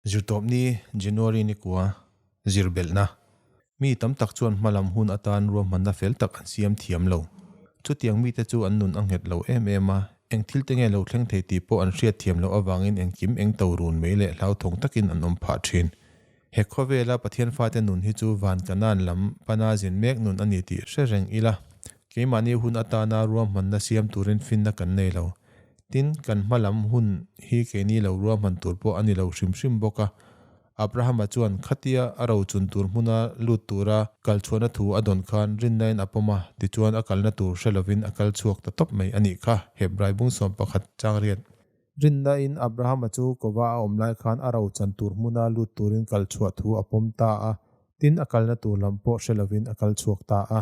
Zirtawpni, January ni kua, zir belhna. Mi tam tak chuan hmalam hun atan ruahmanna fel tak an siam thiam lo. Chutiang mite chu an nun a nghet lo em em a, eng thil te nge lo thleng thei tih pawh an hriat thiam loh avangin engkim eng to run mai leh hlauthawng takin an awm phah thin. He khawvela Pathian fate nun hi chu van Kanaan lam pana zin mek nun a ni tih hre reng ila, keimahni hun atana ruahmanna siam turin finna kan nei lo. Tin, kan hma lam hun hi keini lo ruahman tur pawh a ni lo hrim hrim bawk a. Abrahama chuan khatia a rochun tur hmuna lut tura kal chhuahna thu a dawn khan rinnain a pawm a, tichuan a kalna tur hre lovin a kal chhuak ta tawp mai a nih kha, Hebrai bung 11 chang riat. Rinnain Abrahama chu kova a awm lai khan a rochan tur hmuna lut turin kal chhuah thu a pawm ta a, tin a kalna tur lam pawh hre lovin a kal chhuak ta a.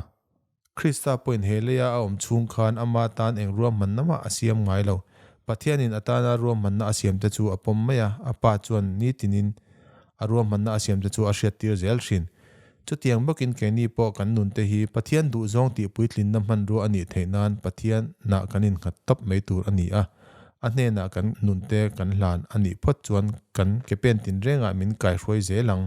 Krista pawhin he leia a awm chhung khan ama tan eng ruahmanna mah a siam ngai lo. Pathianin a tana ruahmanna a siamte chu a pawm mai a, a Pa chuan nitinin a ruahmanna a siamte chu a hriattir zel thin. Chutiang bawkin keini pawh kan nunte hi Pathian duhzawng tih puitlinna hmanrua a nih theih nan Pathianah kan innghat tawp mai tur a ni a, a hnenah kan nunte kan hlan a nih phawt chuan kan ke pen tinrengah min kaihruai zel ang.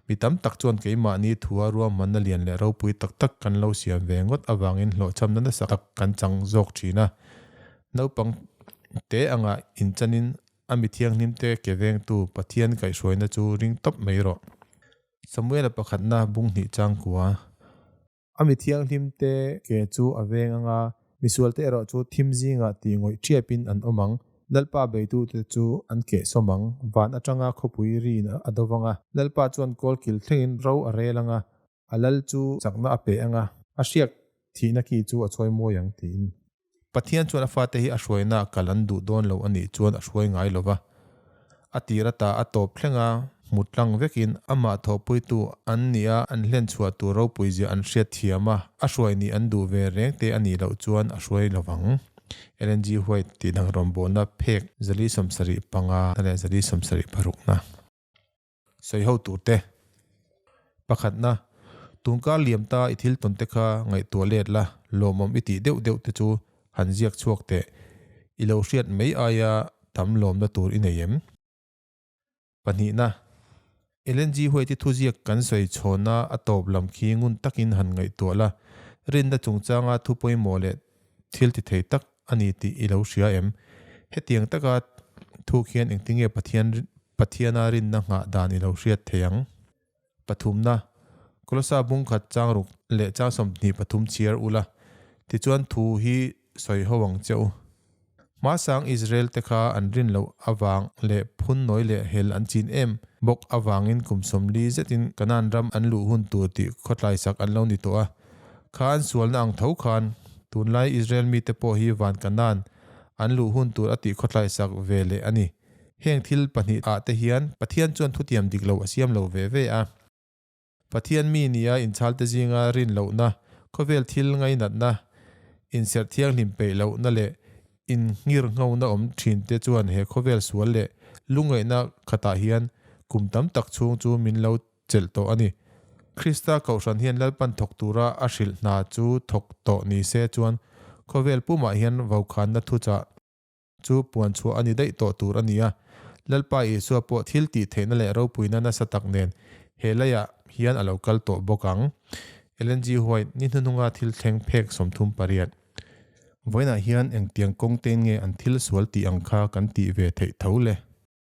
Mi tam tak chuan keimahni thua ruahmanna lian leh ropui tak tak kan lo siam ve ngawt avangin hlawhchhamna nasa tak kan chang zawk thin a. Naupang te anga inchanin a mi thianghlimte ke vengtu Pathian kaihhruaina chu ring tawp mai rawh. Samuela pakhatna bung hnih changkua. A mi thianghlimte ke chu a veng anga, misualte erawh chu thim zingah tih ngawih ṭiapin an awm ang. Lalpa beitute chu an kehsawm ang, van aṭanga khawpui rin a do vang a. Lalpa chuan kawl kil thlengin ro a rel anga, a lal chu chakna a pe anga, a hriak thihna ki chu a chawi mawi ang tiin. Pathian chuan a fate hi a hruaina kal an duh dawn lo a nih chuan a hruai ngai lo va. A tir ata a tawp thleng a, hmu tlang vekin amah thawhpuitu an nia an hlen chhuah tur ropui zia an hriat thiam a, a hruai nih an duh ve reng te a nih loh chuan a hruai lo vang. Ellen G. White tih dang rawngbawlna phek 475 leh 476 na. Sawi ho tur te. Pakhatna, Tunkar liam ta i thil tawn te kha ngaihtuah let la, lawmawm i tih deuh deuh te chu han ziak chhuak teh. I lo hriat mai aia tam lawmna tur i nei em? Pahnihna, Ellen G. White-i thuziak kan sawi chhawna a tawp lam khi ngun takin han ngaihtuah la, rinna chungchanga thu pawimawh leh thil ti thei tak a ni tih i lo hria em? Hetiang taka thu khian engtinge Pathian Pathiana rinna nghah dan i lo hriat thei ang? Pathumna, Kolosa bung khat chang ruk leh chang 23 chhiar ula, tichuan thu hi sawi ho ang che u. Hmasang Israel te kha an rin loh avang leh phun nawi leh hel an chin em bawk avangin kum 40 zetin Kanaan ram an luh hun tur tih khawtlaisak an lo ni tawh a. Kha an sualna ang tho khan tunlai Israel mite pawh hi van Kanaan an luh hun tur a tih khawtlaisak ve leh a ni. Heng thil pahnih ah te hian Pathian chuan thutiam dik lo a siam lo ve ve a. Pathian mi nia inchhalte zinga rin lohna, khawvel thil ngainatna, inserh thianghlim peih lohna leh innghirnghona awm thinte chuan he khawvel sual leh lungngaihna khatah hian kum tam tak chhung chu min lo chelh tawh a ni. Krista Kohhran hian Lalpan thawk tura a hrilh hna chu thawk tawh ni se chuan khawvel pumah hian vokhanna thuchah chu puan chhuah a ni daih tawh tur a ni a. Lalpa Isua pawh thil tih theihna leh ropuina nasa tak nen he leiah hian a lo kal tawh bawk ang. Ellen G. White, ni hnuhnunga thil thleng phek 38. Vawiinah hian engtiang kawng tein nge an thil sual tih ang kha kan tih ve theih tho le?